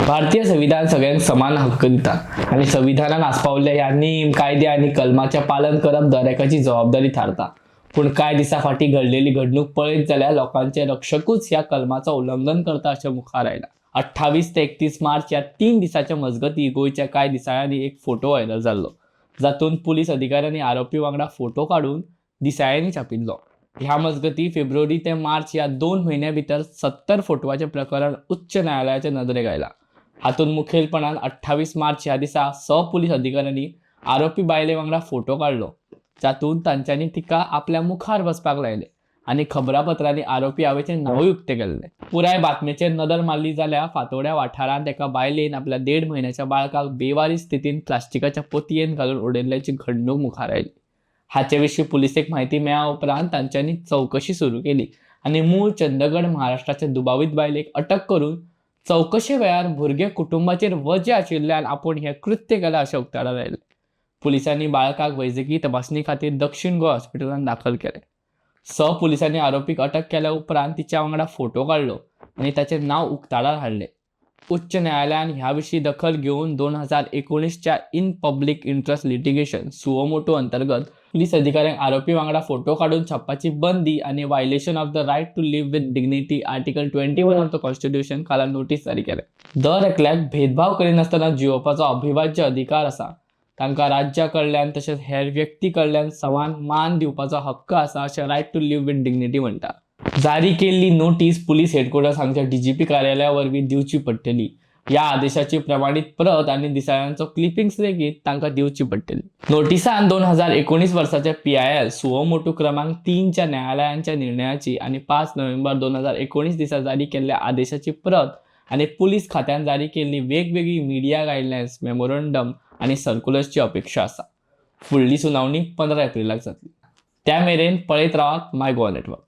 भारतीय संविधान सगळ्यांक समान हक्क दिता आनी संविधानान आस्पावल्ल्या ह्या नेम, कायदे आनी कलमाचें पालन करप दरेकाची जबाबदारी थारता. पूण कांय दिसां फाटीं घडलेली घडणूक पळयत जाल्यार लोकांचे रक्षकूच ह्या कलमाचो उल्लंघन करता अशें मुखार आयलां. 28 ते 31 मार्च ह्या 3 दिसांच्या मजगतीं गोंयच्या कांय दिसाळ्यांनी एक फोटो व्हायरल जाल्लो, जातूंत पुलीस अधिकाऱ्यांनी आरोपी वांगडा फोटो काडून दिसाळ्यांनी छापिल्लो. ह्या मजगतीं फेब्रुवारी ते मार्च ह्या 2 म्हयन्यां भितर 70 फोटवाचें प्रकरण उच्च न्यायालयाच्या नदरेक आयलां. हातूंत मुखेलपणान 28 मार्च ह्या दिसा 6 पुलीस अधिकाऱ्यांनी आरोपी बायले वांगडा फोटो काडलो, जातूंत तांच्यांनी तिका आपल्या मुखार बसपाक लायलें आनी खबरापत्रांनी आरोपी आवयचें नांवूय उक्तें केल्लें. पुराय बातमेचेर नदर मारली जाल्यार फातोड्या वाठारांत एका बायलेन आपल्या 1.5 म्हयन्याच्या बाळकाक बेवारीस स्थितीन प्लास्टिकाच्या पोतयेन घालून उडयल्ल्याची घडणूक मुखार आयली. हाचे विशीं पुलिसेक म्हायती मेळ्ळ्या उपरांत तांच्यांनी चवकशी सुरू केली आनी मूळ चंदगड महाराष्ट्राच्या दुबावीत बायलेक अटक करून चवकशे वेळार भुरगे कुटुंबाचेर वजें आशिल्ल्यान आपूण हें कृत्य केलां अशें उक्ताडार आयलें. पुलिसांनी बाळकाक वैजकी तपासणी खातीर दक्षीण गोंय हॉस्पिटलांत दाखल केलें. 6 पुलिसांनी आरोपीक अटक केल्या उपरांत तिच्या वांगडा फोटो काडलो आनी ताचें नांव उक्ताडार हाडलें. उच्च न्यायालयान ह्या विशीं दखल घेवन 2019च्या in public interest litigation suo motu अंतर्गत पुलीस अधिकाऱ्यांक आरोपी वांगडा फोटो काडून छापपाची बंदी आनी violation of the right to live with dignity article 21 of the constitution खाला नोटीस जारी केल्या. दर एकल्याक भेदभाव करिनासतना जियोवपाचो अविभाज्य अधिकार आसा. तांकां राज्या कडल्यान तशेंच हेर व्यक्ती कडल्यान समान मान दिवपाचो हक्क आसा अशें right to live with dignity म्हणटा. जारी केल्ली नोटीस पुलीस हेडक्वॉर्टर्स हांगच्या डीजीपी कार्यालया वरवीं दिवची पडटली. ह्या आदेशाची प्रमाणीत प्रत आनी दिसाळ्यांचो क्लिपिंग्स लेगीत तांकां दिवची पडटली. नोटिसान 2019 वर्साच्या PIL suo motu क्रमांक 3च्या न्यायालयांच्या निर्णयाची आनी 5 नोव्हेंबर 2019 दिसा जारी केल्ल्या आदेशाची प्रत आनी पुलीस खात्यान जारी केल्ली वेगवेगळी मिडिया गायडलायन्स, मेमोरंडम आनी सर्क्युलर्सची अपेक्षा आसा. फुडली सुनावणी 15 एप्रिलाक जातली. त्या मेरेन पळयत रावात माय गोवा नेटवर्क.